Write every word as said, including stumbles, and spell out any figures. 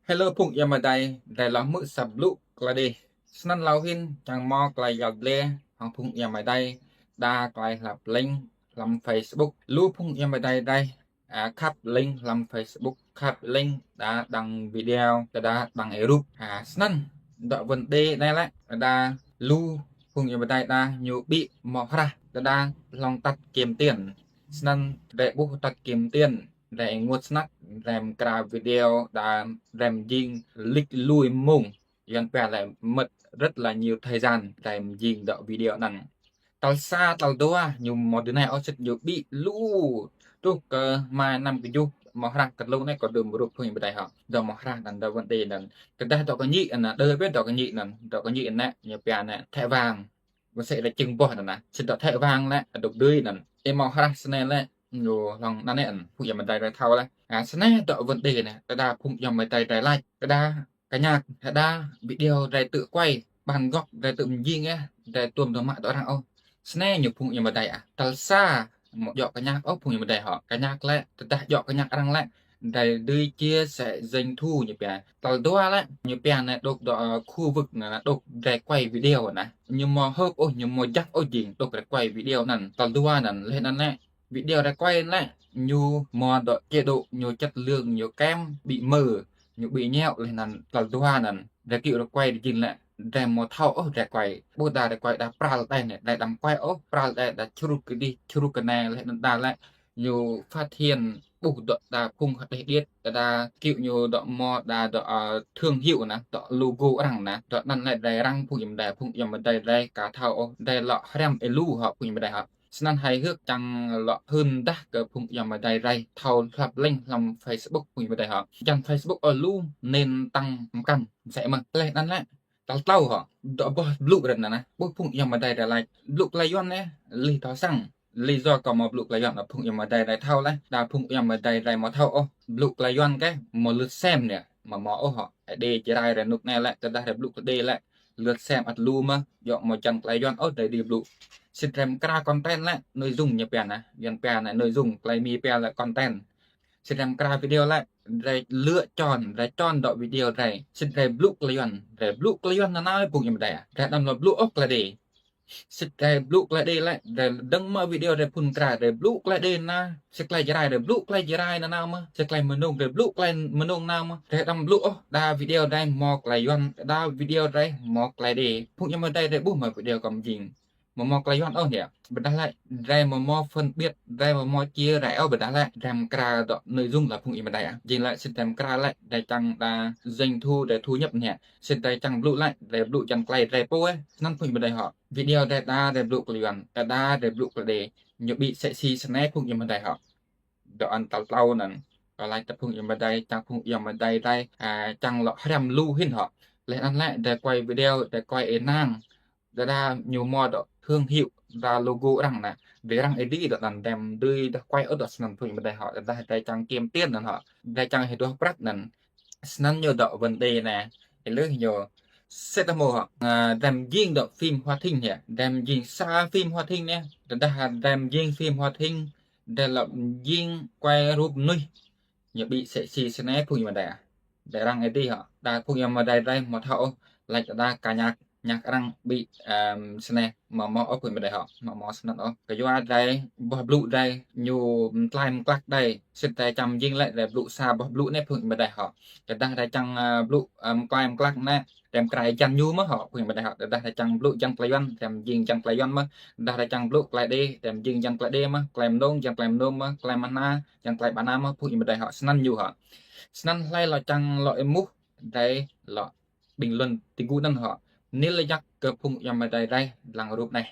Hello phung ayŏng amai adei, drei lŏ hmư̆ sa blŭ klei dih. Snăn êlâo hĭn čiăng mâo klei yăl dliê hŏng phung ayŏng amai adei đa klei hlăp lĭng hlăm Facebook. Lu phung ayŏng amai adei drei, a, khăp lĭng hlăm Facebook, khăp lĭng đa đăng video, đa đăng êrup. A, snăn dŏ vấn đề anei lĕ, đa lu phung ayŏng amai adei đa ñu ƀĭ mâo hrah, đa đa hlŏng tăt kiếm tiền. Snăn drei ƀuh tăt kiếm tiền, drei ênguôt snăk, drei mkra video, đa drei mjing lik lui mmông, yuăn pia lĕ mất rất là nhiều thời gian, drei mjing dŏ video anăn. Tal sa, tal dua, ñu mâo dê anei ôh sĭt ñu ƀĭ lu. Truh kơ hmei năm kjuh mâo hrah kơ lu anei kơ dŭm rup phung ayŏng amai adei hŏ. Dŏ mâo hrah anăn dŏ vấn đề anăn. Tơdah dŏ kơ ñĭ anăn, đơ bĕ dŏ kơ ñĭ anăn, dŏ kơ ñĭ anăn ñu pia anăn thẻ vàng. Msĕ lĕ čưng boh anăn. Sĭt dŏ thẻ vàng lĕ, adôk dưi anăn. Ih mâo hrah snei lĕ, ñu hlŏng anăn anăn, phung ayŏng amai adei drei thâo leh. A, snei dŏ vấn đề anei, đa đa phung ayŏng amai adei drei lač, đa đa kñak, đa video drei tŭ quay, bản gốc drei tŭ mjing ah, drei tuôm dŏ mă dŏ arăng ôh. Snei ñu phung ayŏng amai adei ah. Tal sa, mâo djŏ kñak ôh phung ayŏng amai adei hŏ. Kñak lĕ, tơdah djŏ kñak arăng lĕ, drei dưi chia sẻ doanh thu ñu pia. Tal dua lĕ, ñu pia anei dôk dŏ, ơ, khu vực anăn, anăn dôk drei quay video anăn. Ñu mâo hơ̆k ôh, ñu mâo jăk ôh jing dôk drei quay video anăn. Tal dua anăn, leh anăn lĕ, video drei quay lĕ, ñu mâo dŏ chế độ, ñu chất lượng, ñu kém, ƀĭ mơ, ñu ƀĭ ñeo, leh anăn tal dua anăn. Drei kơ drei quay jing lĕ, drei mâo thâo ôh drei quay. Ƀuh đa drei quay đa pral đei anei, drei đăm quay ôh, pral đei đa črŭt kơ dih, črŭt kơ anei, leh anăn đa lĕ, ñu phát hiện ƀuh dŏ đa phung hđeh điêt, đa đa kơ ñu dŏ mâo đa dŏ, a, thương hiệu anăn, dŏ logo arăng anăn, dŏ anăn lĕ drei răng phung ayŏng amai adei, phung ayŏng amai adei drei ka thâo ôh, drei lŏ hriăm êlu hŏ phung ayŏng amai adei hŏ. Snăn hei hưk čiăng lŏ hưn dah kơ phung ayŏng amai adei drei thâo hlăp lĭng hlăm Facebook phung ayŏng amai adei hŏ. Jăn Facebook ôh lu nên tăng mkăn msĕ mơh. Leh anăn lĕ, tal tlâo hŏ, dŏ boh blŭ răn anăn. Ƀuh phung ayŏng amai adei drei lač blŭ klei yuăn anei, lih thâo săng. Lý do kâo mâo blŭ klei yuăn, phung ayŏng amai adei drei thâo leh, đa phung ayŏng amai adei drei mâo thâo ôh. Blŭ klei yuăn kơ mâo lượt xem anei, mâo mâo ôh hŏ. Êdê Jrai drei nuk anei lĕ, tơdah drei blŭ klei đê lĕ, lượt xem ăt lu mơh, djŏ mâo jăn klei yuăn ôh drei dưi blŭ. Sĭt drei mkra content lĕ, nội dung ñu pia anăn, yuăn pia anăn nội dung, klei Mi pia lĕ content. Sĭt drei mkra video lĕ, drei lựa chọn, drei chọn dŏ video drei. Sĭt drei blŭ klei yuăn, drei blŭ klei yuăn nanao phung ayŏng amai adei. Drei đăm lŏ blŭ ôh klei đê. Sĭt drei blŭ klei đê lĕ, drei dơ̆ng mơ̆ng video drei phŭn mkra, drei blŭ klei đê nanao, sĭt klei Jrai drei blŭ klei Jrai nanao mơh, sĭt klei Mnông drei blŭ klei Mnông nanao mơh. Drei đăm blŭ ôh, đa video drei mâo klei yuăn, đa video drei mâo klei đê. Phung ayŏng amai adei drei ƀuh mơh video kâo mjing. Mâo mâo klei yuăn ôh anei. Ƀiădah lĕ, drei mâo mâo phân biệt, drei mâo mâo chia rẽ ôh, ƀiădah lĕ, drei mkra dŏ nội dung lĕ phung ayŏng amai adei ah. Jing lĕ sĭt drei mkra lĕ, drei čiăng đa doanh thu, drei thu nhập anei. Sĭt drei čiăng blŭ lĕ, drei blŭ jăn klei drei pô ah. Snăn phung ayŏng amai adei hŏ. Video drei đa drei blŭ klei yuăn, đa đa drei blŭ klei đê. Ñu ƀĭ sĕ si snei phung ayŏng amai adei hŏ. Dŏ anăn tal tlâo anăn. Kâo lač kơ phung ayŏng amai adei, čiăng phung ayŏng amai adei drei, a, čiăng lŏ hriăm lu hĭn hŏ. Leh anăn lĕ, drei quay video, drei quay ênang. Đa đa ñu mâo dŏ thương hiệu, đa logo arăng anăn. Drei răng êdi dŏ anăn, đăm dưi dah quay ôh dŏ snăn phung ayŏng amai adei hŏ. Đa đa drei čiăng kiếm tiền anăn hŏ. Drei čiăng hĕ duah prăk anăn. Snăn ñu dŏ vấn đề anei. Êlưh ñu. Sĭt mâo hŏ. A, drei mjing dŏ phim hoạt hình anei. Drei mjing sa phim hoạt hình anei. Tơdah drei mjing phim hoạt hình, drei lŏ mjing quay rup mnuih. Ñu ƀĭ sĕ si snei phung ayŏng amai adei ah. Drei răng êdi hŏ. Đa phung ayŏng amai adei drei mâo thâo ôh. Lač đa kñak, kñak arăng ƀĭ, ơm, snei. Mâo mâo ôh phung ayŏng amai adei hŏ. Mâo mâo snăn ôh. Kyua drei, boh blŭ drei, ñu mtlai mklăk drei. Sĭt drei čiăng mjing lĕ, drei blŭ sa boh blŭ anei phung ayŏng amai adei hŏ. Tơdah drei čiăng, a, blŭ, a, mtlai mklăk anei, drei mkra jăn ñu mơh hŏ, phung ayŏng amai adei hŏ. Tơdah drei čiăng blŭ jăn klei yuăn, drei mjing jăn klei yuăn mơh. Tơdah drei čiăng blŭ klei đê, drei mjing jăn klei đê mơh. Klei Mnông, jăn klei Mnông mơh. Klei Ba Na, jăn klei Ba Na mơh, phung ayŏng amai adei hŏ. Snăn ñu hŏ. Snăn hlei lŏ čiăng lŏ êmuh, drei lŏ bình luận ti gŭ anăn hŏ. Anei lĕ jăk kơ phung ayŏng amai adei drei dlăng rup anei.